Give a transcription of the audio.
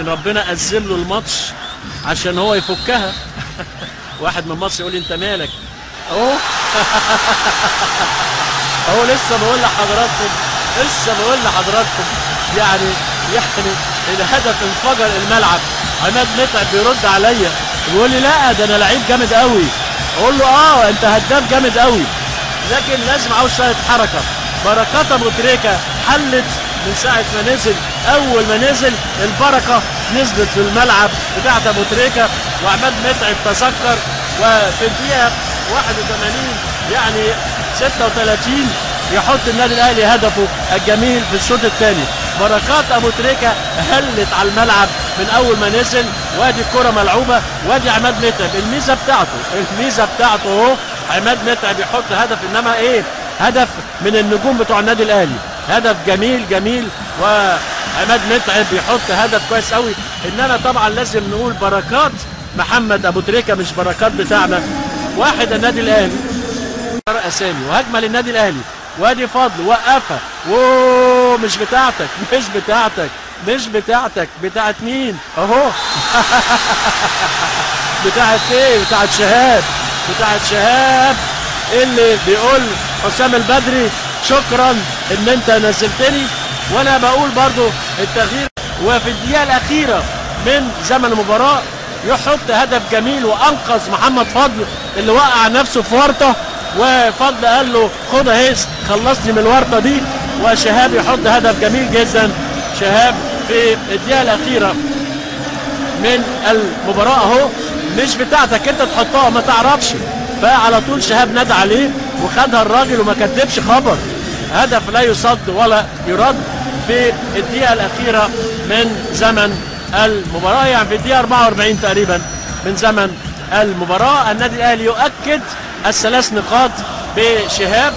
يمكن ربنا أزم له الماتش عشان هو يفكها. واحد من مصر يقول لي انت مالك اهو. اهو لسه بقول لحضراتكم، لسه بقول لحضراتكم يعني الهدف انفجر الملعب. عماد متعب بيرد عليا بيقول لي لا ده انا لعيب جامد قوي، اقول له اه انت هداف جامد قوي، لكن لازم عاوز شوية حركة. بركات ابو تريكه حلت من ساعة ما نزل، اول ما نزل البركة نزلت في الملعب بتاعت ابو تريكه، وعماد متعب تذكر. وفي الدقيقة 81 يعني 36 يحط النادي الاهلي هدفه الجميل في الشوط الثاني. بركات ابو تريكه هلت على الملعب من اول ما نزل، وادي الكره ملعوبه، وادي عماد متعب الميزة بتاعته، الميزة بتاعته اهو، عماد متعب يحط هدف، انما ايه، هدف من النجوم بتوع النادي الاهلي، هدف جميل جميل، وعماد متعب يحط هدف كويس قوي. انما طبعا لازم نقول بركات محمد ابو تريكه مش بركات بتاعنا. واحد النادي الاهلي اسامي، وهجمه للنادي الاهلي، وادي فضل وقفها، اوه مش بتاعتك، مش بتاعتك، مش بتاعتك، بتاعت مين؟ اهو. بتاعت ايه؟ بتاعت شهاب، بتاعت شهاب اللي بيقول حسام البدري شكرا ان انت نزلتني. وانا بقول برضو التغيير، وفي الدقيقة الاخيرة من زمن المباراة يحط هدف جميل وانقذ محمد فضل اللي وقع نفسه في ورطة، وفضل قال له خد اهي خلصني من الورطة دي، وشهاب يحط هدف جميل جدا. شهاب في الدقيقة الاخيرة من المباراة اهو، مش بتاعتك انت تحطها ما تعرفش، فعلى طول شهاب نادى عليه وخدها الراجل وما كدبش خبر. هدف لا يصد ولا يرد في الدقيقة الاخيرة من زمن المباراة، يعني في الدقيقة 44 تقريبا من زمن المباراة. النادي الاهلي يؤكد الثلاث نقاط بشهاب.